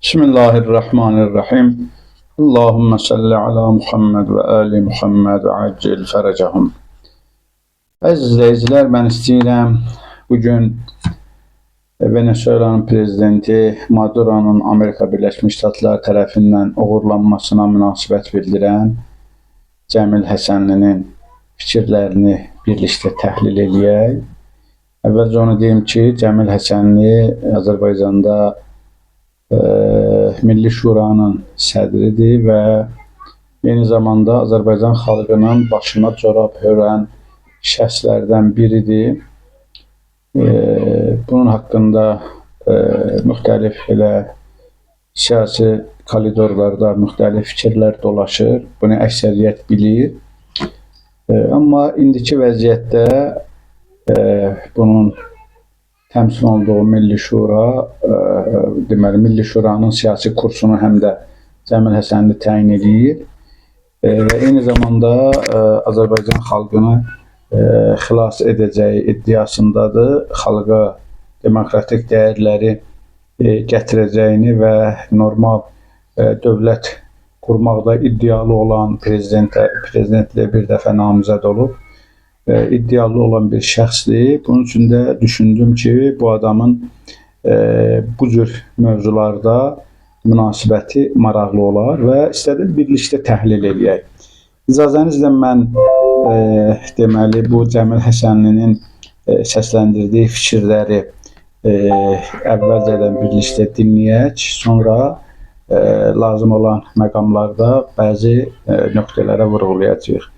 Bismillahirrahmanirrahim. Allahümme salli ala Muhammed və ali Muhammed və accil fərəcəhum. Əziz izləyicilər, mən istəyirəm bugün Venezuelanın prezidenti Maduro'nun Amerika Birləşmiş Ştatları tərəfindən oğurlanmasına münasibət bildirən Cəmil Həsənlinin fikirlərini birlikdə təhlil eləyək. Əvvəlcə onu deyim ki, Cəmil Həsənli Azərbaycanda Milli Şuranın sədridir və eyni zamanda Azərbaycan xalqının başına corab hörən şəxslərdən biridir. Bunun haqqında müxtəlif elə siyasi koridorlarda müxtəlif fikirlər dolaşır. Bunu əksəriyyət bilir. Amma indiki vəziyyətdə bunun təmsil olduğu Milli Şura, deməli Milli Şuranın siyasi kursunu həm də Cəmil Həsənli təyin eləyir. Və eyni zamanda Azərbaycan xalqını xilas edəcəyi iddiasındadır. Xalqa demokratik dəyərləri gətirəcəyini və normal dövlət qurmaqda iddialı olan prezidentliyə bir dəfə namizəd olub. İddialı olan bir şəxsdir. Bunun üçün də düşündüm ki, bu adamın bu cür mövzularda münasibəti maraqlı olar və istədim birlikdə təhlil eləyək. İcazənizlə mən deməli bu Cəmil Həsənlinin səsləndirdiyi fikirləri əvvəlcədən birlikdə dinləyək, sonra lazım olan məqamlarda bəzi nöqtələrə vurğulayacağıq.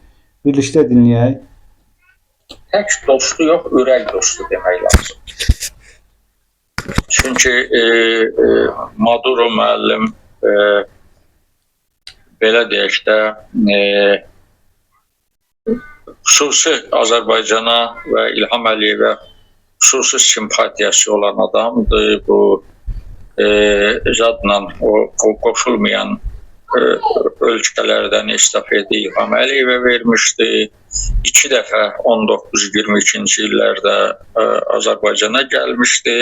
Birlikdə dinləyək. Tək dostu yox, ürək dostu demək lazım. Çünki Maduro müəllim belə deyək də xüsusi Azərbaycana və İlham Əliyevə xüsusi simpatiyası olan adamdır. Bu zadla o qoşulmayan ölkələrdən estafeti İlham Əliyevə vermişdi. 2 dəfə 19-22-ci illərdə Azərbaycana gəlmişdi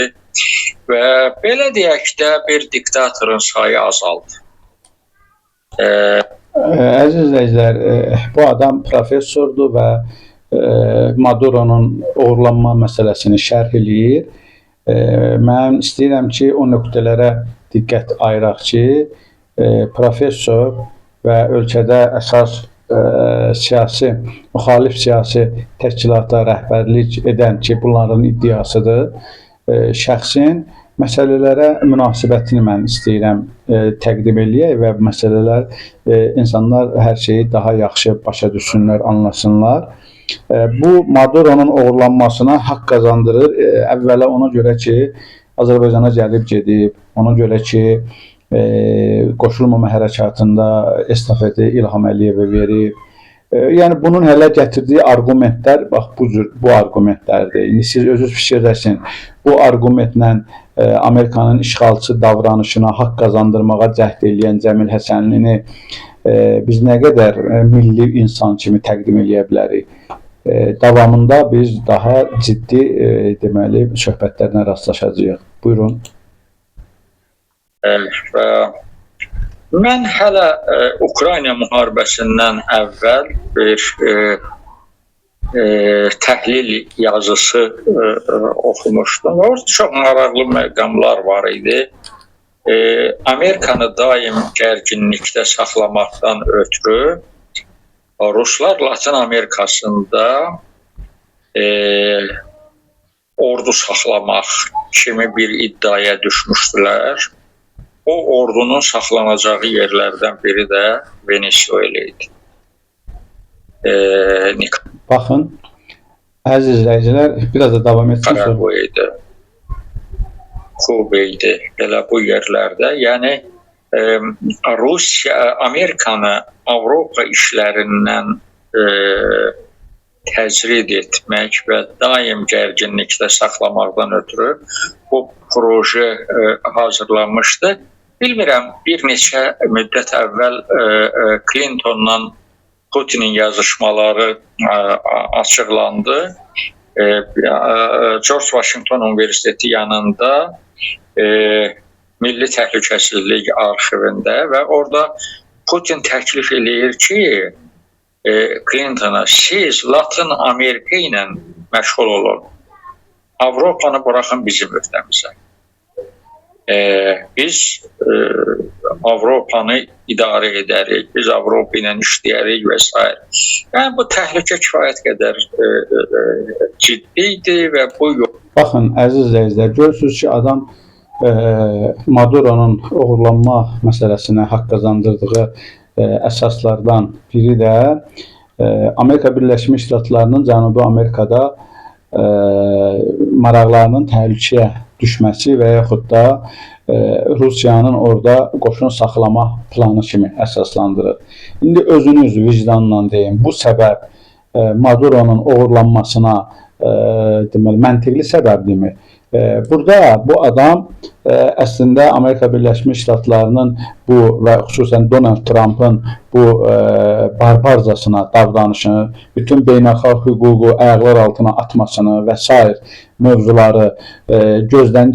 və belə deyək də bir diktatorun sayı azaldı. Əziz izləyicilər, bu adam professordur və Maduro'nun oğurlanma məsələsini şərh eləyir. Mən istəyirəm ki, o nöqtələrə diqqət ayıraq ki, professor və ölkədə əsas siyasi, müxalif siyasi təşkilata rəhbərlik edən ki, bunların iddiasıdır, şəxsin məsələlərə münasibətini mən istəyirəm təqdim eləyək və məsələlər insanlar hər şeyi daha yaxşı başa düşsünlər, anlasınlar. Bu Maduro'nun oğurlanmasına haqq qazandırır. Əvvəla ona görə ki, Azərbaycana gəlib gedib, ona görə ki, qoşulmama hərəkatında estafeti İlham Əliyevə verib. Yəni bunun hələ gətirdiyi arqumentlər bax bu cür bu arqumentlərdir. İndi siz özünüz fikirləşin. Bu arqumentlə Amerikanın işğalçı davranışına haqq qazandırmağa cəhd eləyən Cəmil Həsənlini biz nə qədər milli insan kimi təqdim eləyə bilərik? Davamında biz daha ciddi deməli söhbətlərlə rastlaşacağıq. Buyurun. Və mən hələ Ukrayna müharibəsindən əvvəl bir təhlil yazısı oxumuşdum. Orada çox maraqlı məqamlar var idi. Amerikanı daim gərginlikdə saxlamaqdan ötürü Ruslar Latın Amerikasında ordu saxlamaq kimi bir iddiaya düşmüşdülər. O ordunun saxlanacağı yerlərdən biri də Venezuela idi. Baxın, əziz izləyicilər, biraz da davam etsin. Nikaragua idi, Kuba idi, elə bu yerlərdə. Yəni Rusiya, Amerikanı Avropa işlərindən təcrid etmək və daim gərginlikdə saxlamaqdan ötürü bu proje hazırlanmışdı. Bilmirəm, bir neçə müddət əvvəl Clintonla Putinin yazışmaları açıqlandı. George Washington Universiteti yanında Milli Təhlükəsizlik Arxivində və orada Putin təklif eləyir ki, Clintona siz Latın Amerika ilə məşğul olun. Avropanı buraxın bizim öhdəmizə. Biz Avropanı idarə edərik, biz Avropa ilə işləyərik və s. Yəni bu təhlükə kifayət qədər ciddi idi və bu Baxın, əziz izləyicilər, görürsünüz ki, adam Maduronun oğurlanma məsələsinə haqq qazandırdığı əsaslardan biri də Amerika Birləşmiş Ştatlarının Cənubi Amerikada maraqlarının təhlükəyə düşməsi və yaxud da Rusiyanın orada qoşun saxlama planı kimi əsaslandırır. İndi özünüz vicdanla deyin, bu səbəb Maduronun oğurlanmasına deməli məntiqli səbəbdirmi? Burada bu adam əslində Amerika Birləşmiş Ştatlarının bu və xüsusən Donald Trumpın bu barbarcasına davranışını, bütün beynəlxalq hüququ ayaqlar altına atmasını və sair mövzuları gözdən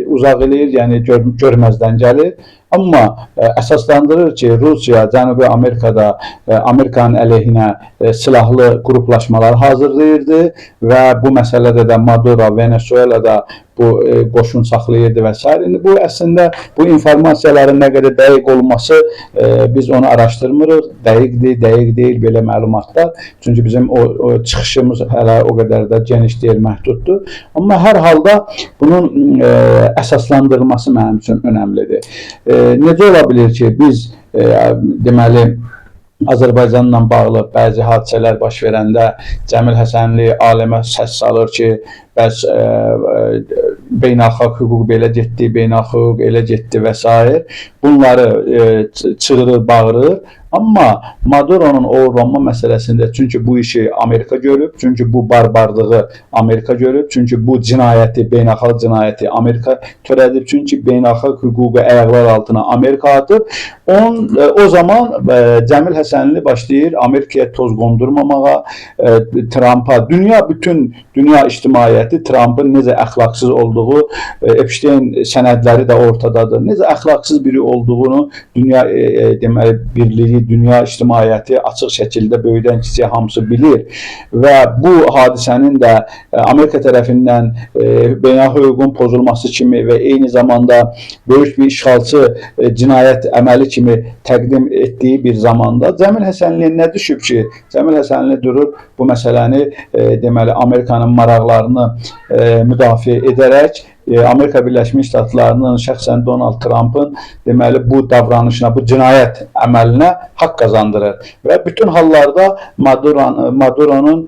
uzaq eləyir, yəni görməzdən gəlir. Amma əsaslandırır ki, Rusiya Cənubi Amerikada Amerikanın əleyhinə silahlı qruplaşmalar hazırlayırdı və bu məsələdə də Maduro Venezuelada bu qoşun saxlayırdı və s. İndi bu əslində bu informasiyaların nə qədər dəqiq olması biz onu araşdırmırıq. Dəqiqdir, dəqiq deyil belə məlumatlar. Çünki bizim o çıxışımız hələ o qədər də geniş deyil, məhduddur. Amma hər halda bunun əsaslandırılması mənim üçün önəmlidir. Necə ola bilər ki, biz deməli Azərbaycanla bağlı bəzi hadisələr baş verəndə Cəmil Həsənli alimə səs salır ki, bəs beynəlxalq hüquq belə getdi, beynəlxalq hüquq elə getdi və s. Bunları çığırır, bağırır. Amma Maduronun oğurlanma məsələsində çünki bu işi Amerika görüb, çünki bu barbarlığı Amerika görüb, çünki bu cinayəti, beynəlxalq cinayəti Amerika törədib, çünki beynəlxalq hüququ ayaqlar altına Amerika atıb. O zaman Cəmil Həsənli başlayır Amerikaya toz qondurmamağa, Trumpa, bütün dünya ictimaiyyəti Trumpın necə əxlaqsız olduğu, Epstein sənədləri də ortadadır. Necə əxlaqsız biri olduğunu dünya deməli birliyi, dünya ictimaiyyəti açıq şəkildə böyükdən kiçiyə hamısı bilir və bu hadisənin də Amerika tərəfindən beynəlxalq hüququn pozulması kimi və eyni zamanda böyük bir işğalçı cinayət əməli kimi təqdim etdiyi bir zamanda Cəmil Həsənliyə nə düşüb ki, Cəmil Həsənli durur bu məsələni deməli Amerikanın maraqlarını müdafiə edərək Amerika Birləşmiş Ştatlarının, şəxsən Donald Trumpın deməli bu davranışına, bu cinayət əməlinə haqq qazandırır və bütün hallarda Maduronun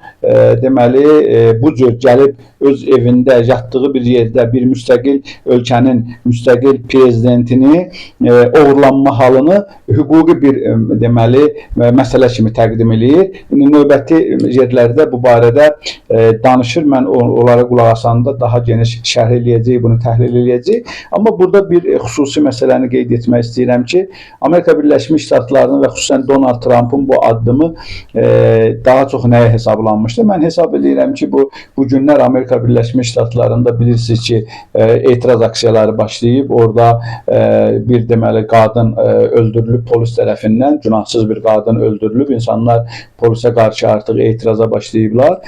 deməli bu cür gəlib öz evində, yatdığı bir yerdə bir müstəqil ölkənin müstəqil prezidentini oğurlanma halını hüquqi bir deməli məsələ kimi təqdim eləyir. İndi növbəti yerlərdə bu barədə danışır. Mən onlara qulaq asanda daha geniş şərh eləyəcəyik, bunu təhlil eləyəcəyik. Amma burada bir xüsusi məsələni qeyd etmək istəyirəm ki, Amerika Birləşmiş Ştatlarının və xüsusən Donald Trumpın bu addımı daha çox nəyə hesablanmışdı? Mən hesab eləyirəm ki, bu günlər Amerika Birləşmiş Ştatlarında bilirsiniz ki, etiraz aksiyaları başlayıb. Orada bir deməli qadın öldürülüb polis tərəfindən, günahsız bir qadın öldürülüb. İnsanlar polisə qarşı artıq etiraza başlayıblar.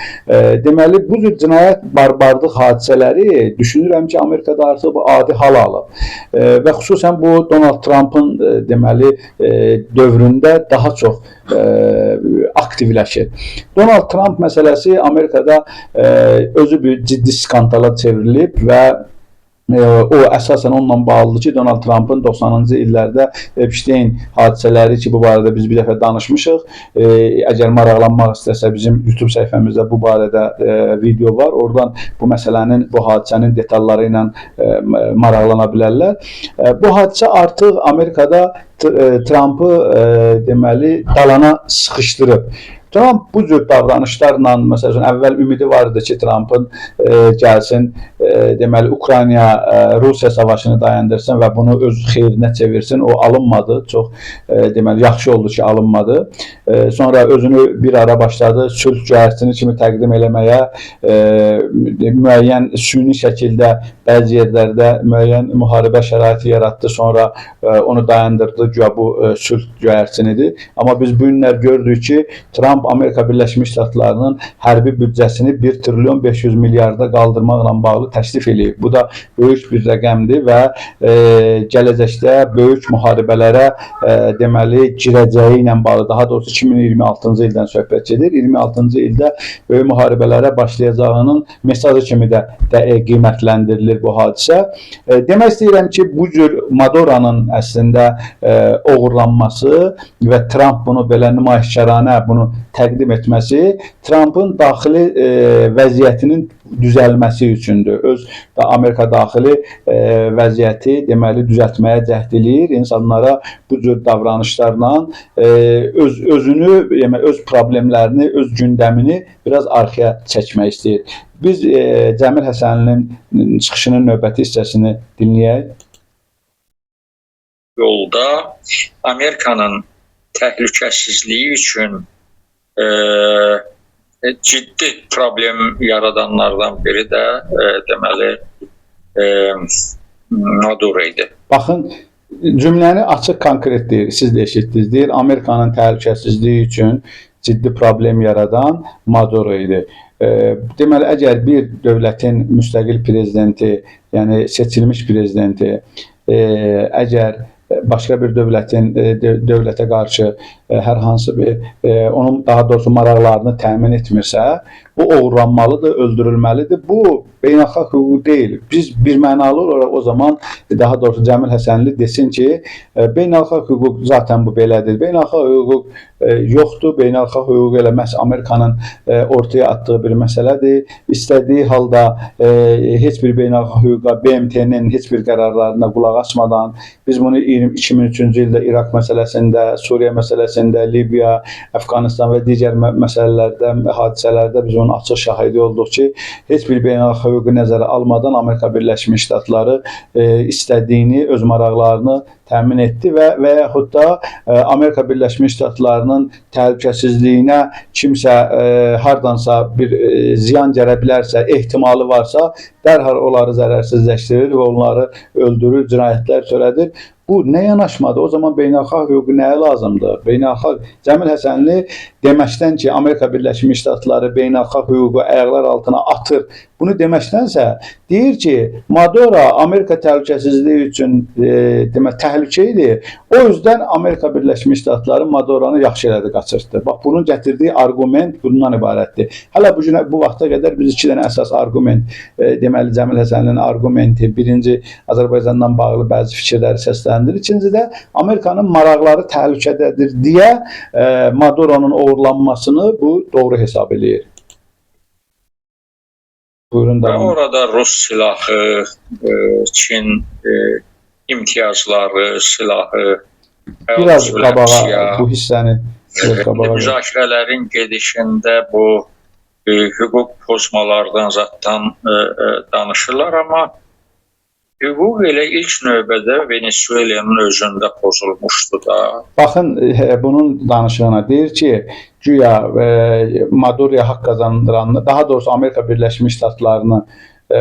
Deməli bu cür cinayət, barbarlıq hadisələri düşünürəm ki, Amerikada artıq bu adi hal alıb. Və xüsusən bu Donald Trumpın deməli dövründə daha çox aktivləşir. Donald Trump məsələsi Amerikada özü bir ciddi skandala çevrilib və o əsasən onunla bağlıdır ki, Donald Trumpın 90-cı illərdə Epstein hadisələri ki, bu barədə biz bir dəfə danışmışıq. Əgər maraqlanmaq istəsə bizim YouTube səhifəmizdə bu barədə video var. Oradan bu məsələnin, bu hadisənin detalları ilə maraqlana bilərlər. Bu hadisə artıq Amerikada Trumpı deməli dalana sıxışdırıb. Tramp bu cür davranışlarla, məsəl üçün, əvvəl ümidi var idi ki, Trampın gəlsin, deməli, Ukrayna Rusiya savaşını dayandırsın və bunu öz xeyrinə çevirsin. O alınmadı. Çox deməli, yaxşı oldu ki, alınmadı. Sonra özünü bir ara başladı sülh göyərçini kimi təqdim eləməyə, müəyyən süni şəkildə bəzi yerlərdə müəyyən müharibə şəraiti yaratdı, sonra onu dayandırdı, güya bu sülh göyərçinidir. Amma biz bu günlər gördük ki, Tramp Amerika Birləşmiş Ştatlarının hərbi büdcəsini 1 trilyon 500 milyarda qaldırmaqla bağlı təklif eləyib. Bu da böyük bir rəqəmdir və gələcəkdə böyük müharibələrə deməli girəcəyi ilə bağlı, daha doğrusu 2026-cı ildən söhbət gedir. 26-cı ildə böyük müharibələrə başlayacağının mesajı kimi də qiymətləndirilir bu hadisə. Demək istəyirəm ki, bu cür Maduronun əslində oğurlanması və Tramp bunu belə nümayişkaranə bunu təqdim etməsi Trampın daxili vəziyyətinin düzəlməsi üçündür. Öz Amerika daxili vəziyyəti deməli düzəltməyə cəhd eləyir. İnsanlara bu cür davranışlarla özünü, yəni öz problemlərini, öz gündəmini biraz arxaya çəkmək istəyir. Biz Cəmil Həsənlinin çıxışının növbəti hissəsini dinləyək. Yolda Amerikanın təhlükəsizliyi üçün ciddi problem yaradanlardan biri də deməli Maduro idi. Baxın, cümləni açıq konkret deyir, siz də eşitdiniz. Deyir, Amerikanın təhlükəsizliyi üçün ciddi problem yaradan Maduro idi. Deməli, əgər bir dövlətin müstəqil prezidenti, yəni seçilmiş prezidenti, əgər başqa bir dövlətin dövlətə qarşı hər hansı bir onun daha doğrusu maraqlarını təmin etmirsə, bu oğurlanmalıdır, öldürülməlidir. Bu beynəlxalq hüquq deyil. Biz birmənalı olaraq o zaman daha doğrusu Cəmil Həsənli desin ki, beynəlxalq hüquq zaten bu belədir. Beynəlxalq hüquq yoxdur. Beynəlxalq hüquq elə məhz Amerikanın ortaya atdığı bir məsələdir. İstədiyi halda heç bir beynəlxalq hüquqa, BMT-nin heç bir qərarlarına qulaq asmadan biz bunu 2003-cü ildə İraq məsələsində, Suriya məsələsində, Libiya, Əfqanistan və digər məsələlərdə, hadisələrdə biz onun açıq şahidi olduq ki, heç bir beynəlxalq hüququ nəzərə almadan Amerika Birləşmiş Ştatları istədiyini, öz maraqlarını təmin etdi və yaxud da Amerika Birləşmiş Ştatlarının təhlükəsizliyinə kimsə hardansa bir ziyan gələ bilərsə, ehtimalı varsa, dərhal onları zərərsizləşdirir və onları öldürür, cinayətlər törədir. Bu nə yanaşmadır? O zaman beynəlxalq hüququ nəyə lazımdır? Beynəlxalq Cəmil Həsənli deməkdən ki, Amerika Birləşmiş Ştatları beynəlxalq hüququ ayaqlar altına atır. Bunu deməkdənsə deyir ki, Maduro Amerika təhlükəsizliyi üçün demək təhlükə idi. O yüzden Amerika Birləşmiş Ştatları Maduronu yaxşı elədi, qaçırtdı. Bax, bunun gətirdiyi arqument bundan ibarətdir. Hələ bu günə, bu vaxta qədər biz iki dənə əsas arqument, deməli Cəmil Həsənlinin arqumenti, birinci Azərbaycandan bağlı bəzi fikirləri səsləndirir. İkinci də Amerikanın maraqları təhlükədədir deyə Maduronun oğurlanmasını bu doğru hesab eləyir. Buyurun, Və davam. orada Rus silahı, Çin imtiyazları, silahı, Biraz qabağa Rusiya, bu hissəni biraz qabağa. Müzakirələrin gedişində bu hüquq pozmalardan zaten danışırlar, amma hüquq elə ilk növbədə Venezuela'nın özündə pozulmuşdu da. Baxın, bunun danışığına deyir ki, güya Maduroya haqq qazandıran, daha doğrusu Amerika Birləşmiş Ştatlarını,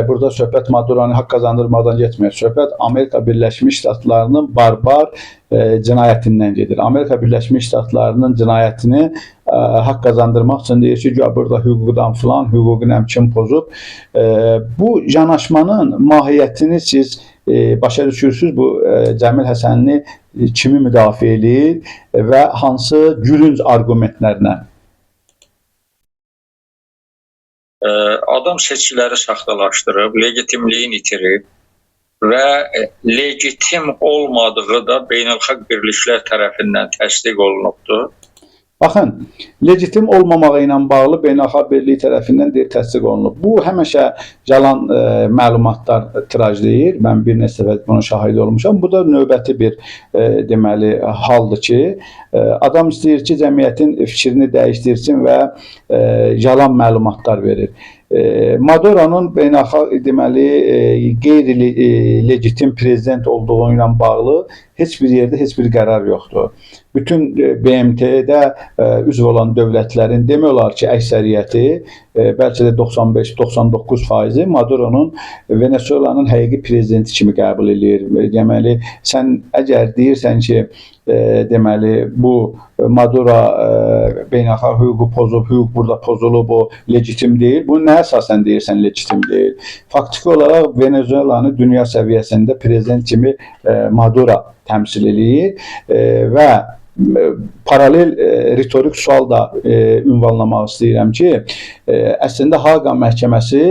burada söhbət Maduronu haqq qazandırmadan getmir. Söhbət Amerika Birləşmiş Ştatlarının barbar cinayətindən gedir. Amerika Birləşmiş Ştatlarının cinayətini haqq qazandırmaq üçün deyir ki, güya burada hüquqdan filan, hüququ nəm kim pozub. Bu yanaşmanın mahiyyətini siz başa düşürsünüz. Bu Cəmil Həsənli kimi müdafiə eləyir və hansı gülünc arqumentlərlə? Adam seçkiləri saxtalaşdırıb, legitimliyini itirib və legitim olmadığı da beynəlxalq birliklər tərəfindən təsdiq olunubdur. Baxın, legitim olmamağı ilə bağlı Beynəlxalq Birliyi tərəfindən deyir təsdiq olunub. Bu həmişə yalan məlumatlar tirajlayır. Mən bir neçə dəfə bunun şahidi olmuşam. Bu da növbəti bir deməli haldır ki, adam istəyir ki, cəmiyyətin fikrini dəyişdirsin və yalan məlumatlar verir. Maduro'nun beynəlxalq deməli qeyri-legitim prezident olduğu ilə bağlı heç bir yerdə heç bir qərar yoxdur. Bütün BMT-də üzv olan dövlətlərin demək olar ki, əksəriyyəti, bəlkə də 95-99%-i Maduro'nun Venezuela'nın həqiqi prezidenti kimi qəbul eləyir. Deməli, sən əgər deyirsən ki, deməli bu Maduro beynəlxalq hüququ pozub, hüquq burada pozulub, o legitim deyil. Bunu nə əsasən deyirsən legitim deyil? Faktiki olaraq Venezuelanı dünya səviyyəsində prezident kimi Maduro təmsil eləyir və paralel ritorik sual da ünvanlamaq istəyirəm ki, əslində Haqa məhkəməsi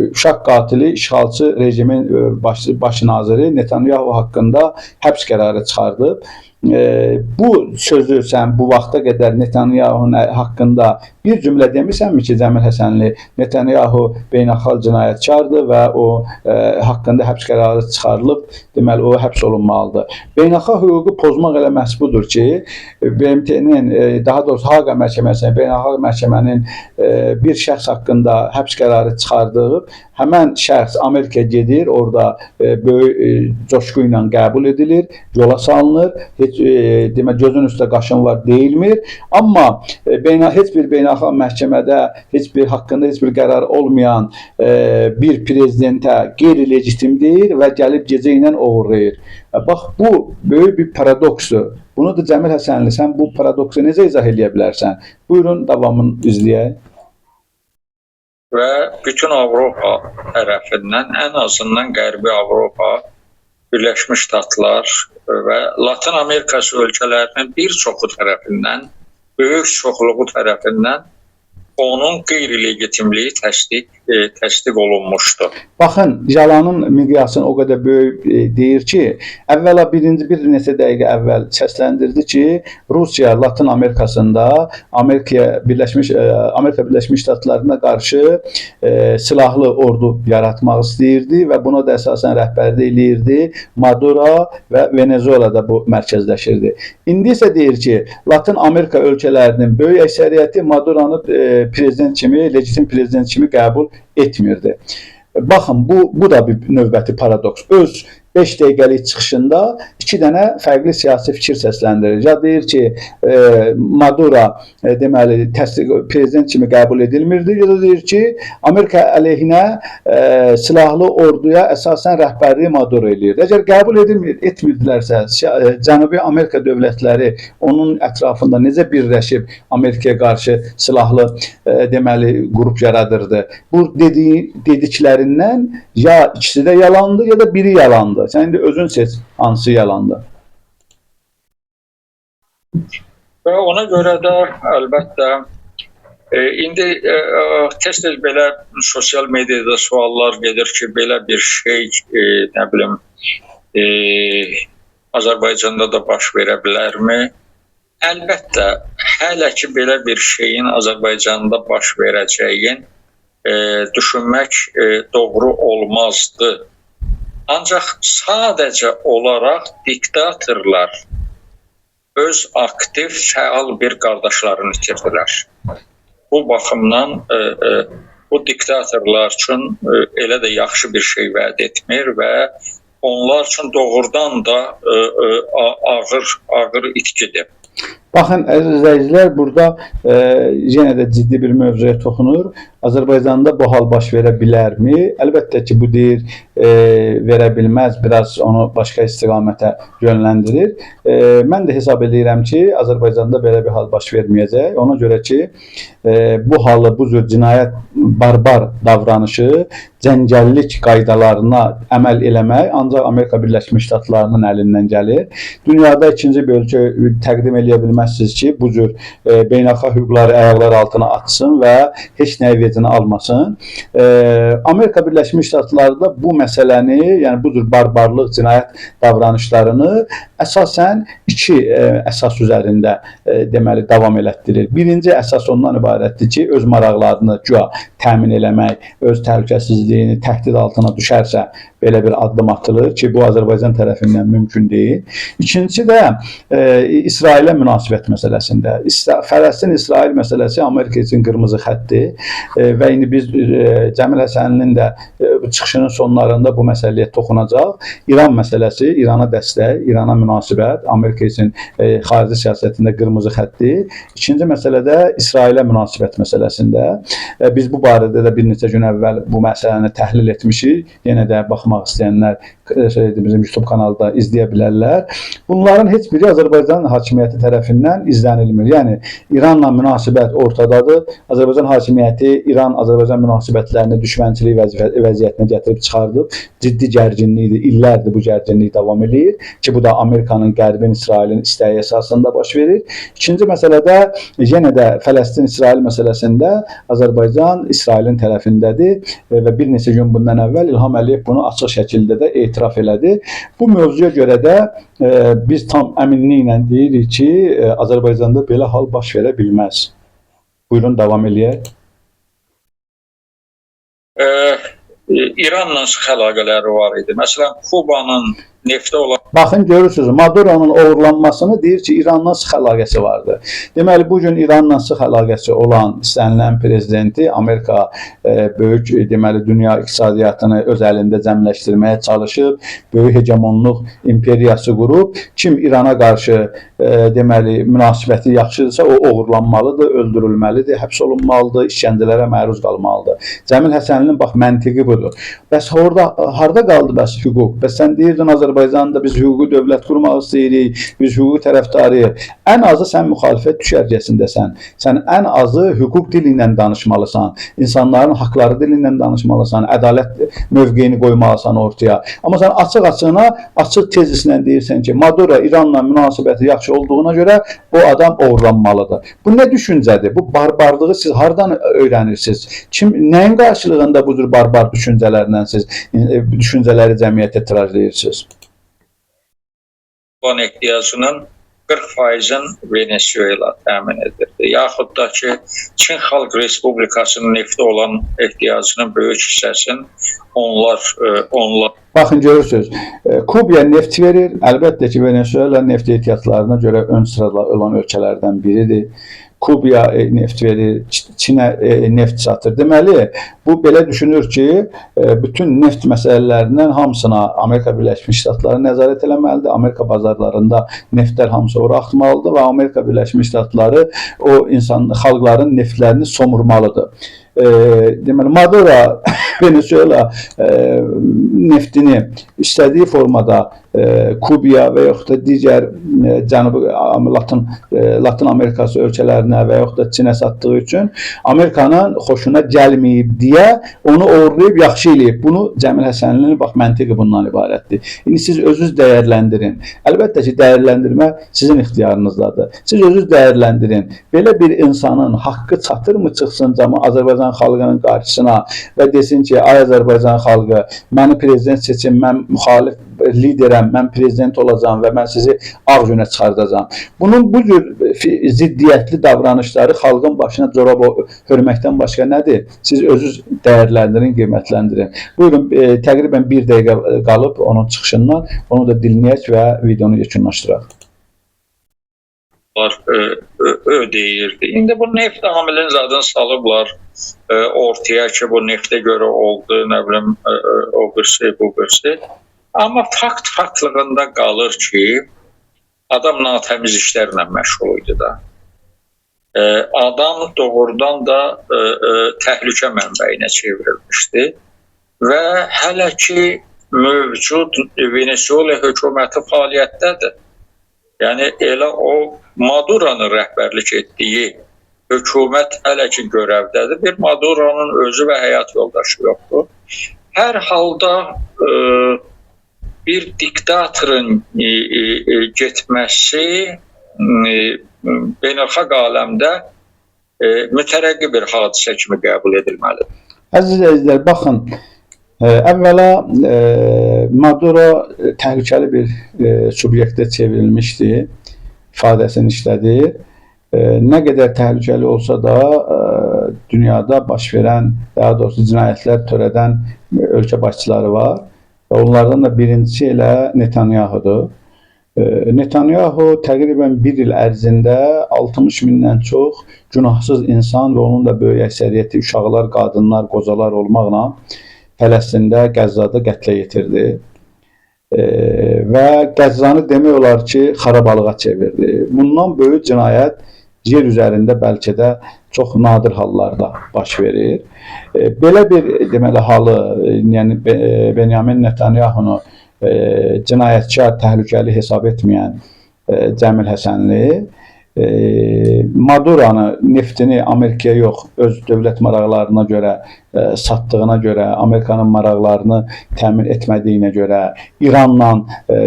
uşaq qatili işğalçı rejimin baş naziri Netanyahu haqqında həbs qərarı çıxardıb. Bu sözü sən bu vaxta qədər Netanyahu'nun haqqında bir cümlə demisənmi ki, Cəmil Həsənli, Netanyahu beynəlxalq cinayətkardır və o haqqında həbs qərarı çıxarılıb, deməli o həbs olunmalıdır. Beynəlxalq hüququ pozmaq elə məhz budur ki, BMT-nin, daha doğrusu Haqa məhkəməsinin, beynəlxalq məhkəmənin bir şəxs haqqında həbs qərarı çıxardığı, həmən şəxs Amerikaya gedir, orada böyük coşqu ilə qəbul edilir, yola salınır, heç demək gözün üstə qaşın var deyilmir. Amma heç bir beynəlxalq məhkəmədə heç bir haqqında heç bir qərar olmayan bir prezidentə qeyri-legitim deyir və gəlib gecə ilə oğurlayır. Bax bu böyük bir paradoksdur. Bunu da Cəmil Həsənli, sən bu paradoksu necə izah eləyə bilərsən? Buyurun davamını izləyək. Və bütün Avropa tərəfindən, ən azından Qərbi Avropa, Birləşmiş Ştatlar və Latın Amerikası ölkələrinin bir çoxu tərəfindən, böyük çoxluğu tərəfindən onun qeyri-legitimliyi təsdiq olunmuşdu. Baxın, yalanın miqyasını o qədər böyük deyir ki, əvvəla birinci bir neçə dəqiqə əvvəl səsləndirdi ki, Rusiya Latın Amerikasında Amerika Birləşmiş Ştatlarına qarşı silahlı ordu yaratmaq istəyirdi və buna da əsasən rəhbərlik eləyirdi Maduro və Venezuelada bu mərkəzləşirdi. İndi isə deyir ki, Latın Amerika ölkələrinin böyük əksəriyyəti Maduronu prezident kimi, legitim prezident kimi qəbul etmirdi. Baxın, bu da bir növbəti paradoks. Öz 5 dəqiqəlik çıxışında 2 dənə fərqli siyasi fikir səsləndirir. Ya deyir ki, Maduro deməli təsdiq prezident kimi qəbul edilmirdi, ya da deyir ki, Amerika əleyhinə silahlı orduya əsasən rəhbərliyi Maduro eləyir. Əgər qəbul etmirdilərsə, Cənubi Amerika dövlətləri onun ətrafında necə birləşib Amerikaya qarşı silahlı deməli qrup yaradırdı? Bu dediklərindən ya ikisi də yalandı, ya da biri yalandı. Sən indi özün seç hansı yalandı. Və ona görə də əlbəttə indi tez-tez belə sosial mediada suallar gedir ki, belə bir şey nə bilim Azərbaycanda da baş verə bilərmi? Əlbəttə, hələ ki belə bir şeyin Azərbaycanda baş verəcəyin düşünmək doğru olmazdı. Ancaq sadəcə olaraq diktatorlar öz aktiv, fəal bir qardaşlarını itirdilər. Bu baxımdan bu diktatorlar üçün elə də yaxşı bir şey vəd etmir və onlar üçün doğrudan da ağır itkidir. Baxın, əziz izləyicilər, burada yenə də ciddi bir mövzuya toxunur. Azərbaycanda bu hal baş verə bilərmi? Əlbəttə ki, bu deyir, verə bilməz, biraz onu başqa istiqamətə yönləndirir. Mən də hesab edirəm ki, Azərbaycanda belə bir hal baş verməyəcək. Ona görə ki, bu halı, bu cür cinayət, barbar davranışı, cəngəllik qaydalarına əməl eləmək ancaq ancaq Amerika Birləşmiş Ştatlarının əlindən gəlir. Dünyada ikinci bir ölkə təqdim eləyə bilməzsiniz ki, bu cür beynəlxalq hüquqları ayaqlar altına atsın və heç nəyi vecinə almasın. Amerika Birləşmiş Ştatları da bu məsələni, yəni bu cür barbarlıq, cinayət davranışlarını əsasən iki əsas üzərində deməli davam elətdirir. Birinci əsas ondan ibarətdir ki, öz maraqlarını güya təmin eləmək, öz təhlükəsizliyini təhdid altına düşərsə belə bir addım atılır ki, bu Azərbaycan tərəfindən mümkün deyil. İkincisi də İsrailə münasibət məsələsində. Fələstin-İsrail məsələsi Amerika üçün qırmızı xəttdir və indi biz Cəmil Həsənlinin də çıxışının sonlarında bu məsələyə toxunacaq. İran məsələsi, İrana dəstək, İrana münasibət Amerika üçün xarici siyasətində qırmızı xəttdir. İkinci məsələ də İsrailə münasibət məsələsində. Biz bu barədə də bir neçə gün əvvəl bu məsələni təhlil etmişik. Yenə də baxmaq istəyənlər bizim YouTube kanalda izləyə bilərlər. Bunların heç biri Azərbaycan hakimiyyəti tərəfindən izlənilmir. Yəni İranla münasibət ortadadır. Azərbaycan hakimiyyəti İran-Azərbaycan münasibətlərini düşmənçilik vəziyyətinə gətirib çıxardıb. Ciddi gərginlikdir. İllərdir bu gərginlik davam eləyir ki, bu da Amerikanın, Qərbin, İsrailin istəyi əsasında baş verir. İkinci məsələdə yenə də Fələstin-İsrail məsələsində Azərbaycan İsrailin tərəfindədir və bir neçə gün bundan əvvəl İlham Əliyev bunu açıq şəkildə də etiraf elədi. Bu mövzuya görə də biz tam əminliklə deyirik ki, Azərbaycanda belə hal baş verə bilməz. Buyurun, davam eləyək. İranla sıx əlaqələri var idi. Məsələn, Kubanın neftə olan Baxın, görürsünüz, Maduronun oğurlanmasını deyir ki, İranla sıx əlaqəsi vardı. Deməli, bu gün İranla sıx əlaqəsi olan istənilən prezidenti Amerika böyük deməli dünya iqtisadiyyatını öz əlində cəmləşdirməyə çalışıb, böyük hegemonluq imperiyası qurub. Kim İrana qarşı deməli münasibəti yaxşıdırsa, o oğurlanmalıdır, öldürülməlidir, həbs olunmalıdır, işgəncələrə məruz qalmalıdır. Cəmil Həsənlinin bax məntiqi budur. Bəs orada harda qaldı bəs hüquq? Bəs sən deyirdin Azərbaycanda biz hüquqi dövlət qurmaq istəyirik, biz hüquqi tərəfdarıyıq. Ən azı sən müxalifət düşərgəsindəsən. Sən ən azı hüquq dili ilə danışmalısan. İnsanların haqları dili ilə danışmalısan, ədalət mövqeyini qoymalısan ortaya. Amma sən açıq-açığına, açıq tezislə deyirsən ki, Maduro İranla münasibəti yaxşı olduğuna görə o adam oğurlanmalıdır. Bu nə düşüncədir? Bu barbarlığı siz hardan öyrənirsiniz? Kim nəyin qarşılığında bu cür barbar düşüncələrlə siz düşüncələri cəmiyyətə tirajlayırsınız? Olan ehtiyacının 40%-in Venezuela təmin edirdi. Yaxud da ki, Çin Xalq Respublikasının neftə olan ehtiyacının böyük hissəsini onlar Baxın görürsünüz, Kubaya neft verir. Əlbəttə ki, Venezuela neft ehtiyatlarına görə ön sırada olan ölkələrdən biridir. Kubaya neft verir, Çinə neft satır. Deməli, bu belə düşünür ki, bütün neft məsələlərindən hamısına Amerika Birləşmiş Ştatları nəzarət eləməlidir. Amerika bazarlarında neftlər hamısı ora axmalıdır və Amerika Birləşmiş Ştatları o insan xalqların neftlərini somurmalıdır. Deməli Maduro Venezuela neftini istədiyi formada Kubaya və yaxud da digər Cənubi Latın Amerikası ölkələrinə və yaxud da Çinə satdığı üçün Amerikanın xoşuna gəlməyib deyə onu oğurlayıb yaxşı eləyib. Bunu Cəmil Həsənlinin bax məntiqi bundan ibarətdir. İndi siz özünüz dəyərləndirin. Əlbəttə ki, dəyərləndirmə sizin ixtiyarınızdadır. Siz özünüz dəyərləndirin. Belə bir insanın haqqı çatırmı çıxsın Azərbaycan xalqının qarşısına və desin ki, ay Azərbaycan xalqı, məni prezident seçin, mən müxalif liderəm, mən prezident olacağam və mən sizi ağ günə çıxardacağam. Bunun bu cür ziddiyyətli davranışları xalqın başına corab hörməkdən başqa nədir? Siz özünüz dəyərləndirin, qiymətləndirin. Buyurun, təqribən bir dəqiqə qalıb onun çıxışından, onu da dinləyək və videonu yekunlaşdıraq. Ödəyirdi. İndi bu neft amilinin zadını salıblar ortaya ki, bu neftə görə oldu, nə bilim, o birisi, bu birisi. Amma fakt faktlığında qalır ki, adam natəmiz işlərlə məşğul idi da. Adam doğrudan da təhlükə mənbəyinə çevrilmişdi və hələ ki mövcud Venezuela hökuməti fəaliyyətdədir. Yəni elə o Maduronun rəhbərlik etdiyi hökumət hələ ki görevdədir. Bir Maduronun özü və həyat yoldaşı yoxdur. Hər halda Bir diktatorun getməsi beynəlxalq aləmdə mütərəqqi bir hadisə kimi qəbul edilməlidir. Əziz izləyicilər, baxın, əvvəla Maduro təhlükəli bir subyektə çevrilmişdi, ifadəsini işlədir. Nə qədər təhlükəli olsa da dünyada baş verən, daha doğrusu cinayətlər törədən ölkə başçıları var və onlardan da birincisi elə Netanyahudur. Netanyahu təqribən bir il ərzində 60 mindən çox günahsız insan və onun da böyük əksəriyyəti uşaqlar, qadınlar, qocalar olmaqla Fələstində, Qəzzada qətlə yetirdi. Və Qəzzanı demək olar ki, xarabalığa çevirdi. Bundan böyük cinayət yer üzərində bəlkə də çox nadir hallarda baş verir. Belə bir deməli halı, yəni Benyamin Netanyahunu cinayətkar, təhlükəli hesab etməyən Cəmil Həsənli Maduranı, neftini Amerikaya yox, öz dövlət maraqlarına görə satdığına görə, Amerikanın maraqlarını təmin etmədiyinə görə, İranla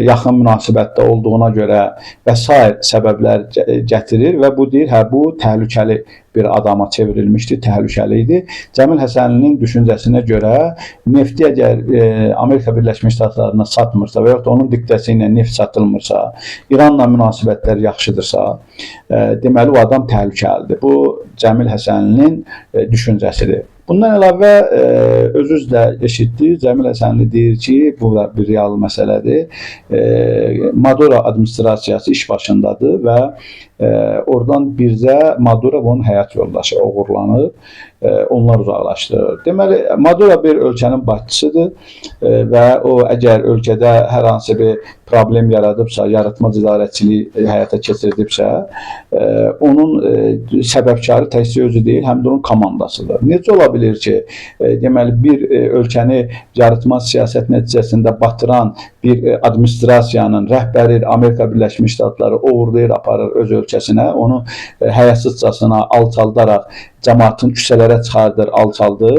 yaxın münasibətdə olduğuna görə və sair səbəblər gətirir və bu deyir, hə, bu təhlükəli bir adama çevrilmişdi, təhlükəli idi. Cəmil Həsənlinin düşüncəsinə görə nefti əgər Amerika Birləşmiş Ştatlarına satmırsa və yaxud da onun diktəsi ilə neft satılmırsa, İranla münasibətlər yaxşıdırsa, deməli o adam təhlükəlidir. Bu Cəmil Həsənlinin düşüncəsidir. Bundan əlavə özünüz də eşitdiniz, Cəmil Həsənli deyir ki, bu da bir real məsələdir. Maduro administrasiyası iş başındadır və oradan bircə Maduro və onun həyat yoldaşı oğurlanıb, onlar uzaqlaşdırır. Deməli, Maduro bir ölkənin başçısıdır və o əgər ölkədə hər hansı bir problem yaradıbsa, yaratmaz idarəçilik həyata keçirdibsə, onun səbəbkarı təkcə özü deyil, həm də onun komandasıdır. Necə ola bilir ki, deməli bir ölkəni yaratmaz siyasət nəticəsində batıran bir administrasiyanın rəhbəri Amerika Birləşmiş Ştatları oğurlayır, aparır öz ölkəsinə, onu həyasızcasına alçaldaraq cəmaatın küçələrə çıxardır, alçaldır,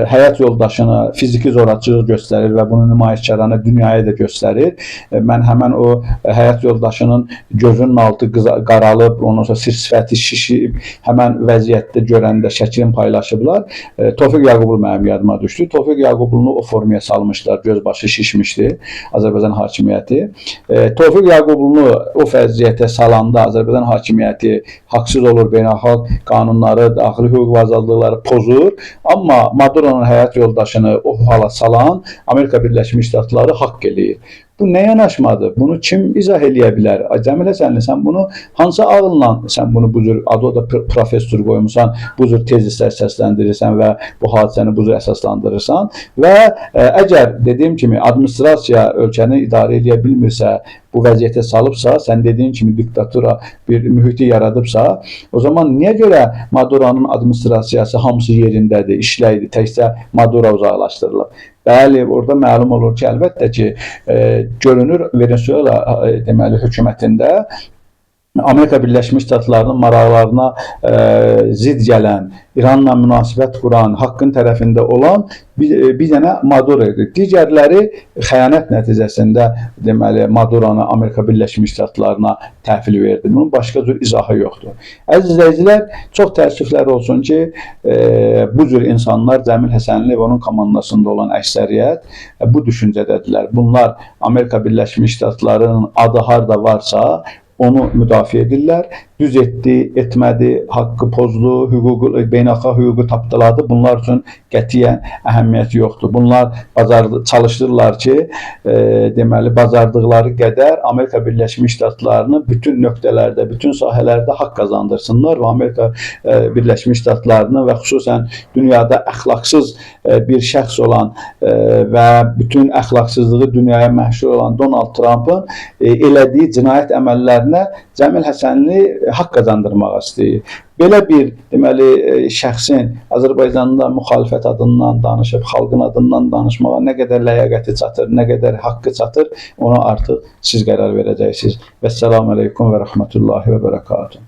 həyat yoldaşını fiziki zorakılıq göstərir və bunu nümayişkarana dünyaya da göstərir. Mən həmən o həyat yoldaşının gözünün altı qaralıb, ondan sonra sir-sifəti şişib, həmən vəziyyətdə görəndə şəklini paylaşıblar. Tofiq Yaqublu mənim yadıma düşdü. Tofiq Yaqublunu o formaya salmışlar, göz başı şişmişdi Azərbaycan hakimiyyəti. Tofiq Yaqublunu o vəziyyətə salanda Azərbaycan hakimiyyəti haqsız olur, beynəlxalq qanunları, daxili hüquq və azadlıqları pozur. Amma Maduronun həyat yoldaşını o hala salan Amerika Birləşmiş Ştatları haqq eləyir. Bu nə yanaşmadır? Bunu kim izah eləyə bilər? Cəmil Həsənli, sən bunu hansı ağılla sən bunu bu cür adı da professor qoymusan, bu cür tezislər səsləndirirsən və bu hadisəni bu cür əsaslandırırsan və əgər dediyim kimi administrasiya ölkəni idarə eləyə bilmirsə, bu vəziyyətə salıbsa, sən dediyin kimi diktatura bir mühiti yaradıbsa, o zaman niyə görə Maduronun administrasiyası hamısı yerindədir, işləydir, təkcə Maduro uzaqlaşdırılıb? Bəli, orada məlum olur ki, əlbəttə ki, görünür Venezuela deməli hökumətində Amerika Birləşmiş Ştatlarının maraqlarına zidd gələn, İranla münasibət quran, haqqın tərəfində olan bir dənə Maduro idi. Digərləri xəyanət nəticəsində deməli Maduronu Amerika Birləşmiş Ştatlarına təhvil verdi. Bunun başqa cür izahı yoxdur. Əziz izləyicilər, çox təəssüflər olsun ki, bu cür insanlar Cəmil Həsənli və onun komandasında olan əksəriyyət bu düşüncədədirlər. Bunlar Amerika Birləşmiş Ştatlarının adı harda varsa onu müdafiə edirlər. Düz etdi, etmədi, haqqı pozdu, hüququ, beynəlxalq hüququ tapdaladı. Bunlar üçün qətiyyən əhəmiyyəti yoxdur. Bunlar çalışırlar ki, deməli bacardıqları qədər Amerika Birləşmiş Ştatlarını bütün nöqtələrdə, bütün sahələrdə haqq qazandırsınlar və Amerika Birləşmiş Ştatlarını və xüsusən dünyada əxlaqsız bir şəxs olan və bütün əxlaqsızlığı dünyaya məşhur olan Donald Trumpın elədiyi cinayət əməllərinə Cəmil Həsənli haqq qazandırmaq istəyir. Belə bir deməli şəxsin Azərbaycanda müxalifət adından danışıb, xalqın adından danışmağa nə qədər ləyaqəti çatır, nə qədər haqqı çatır, ona artıq siz qərar verəcəksiniz. Vəssalamu aleykum və rəhmətullahi və bərəkatuhu.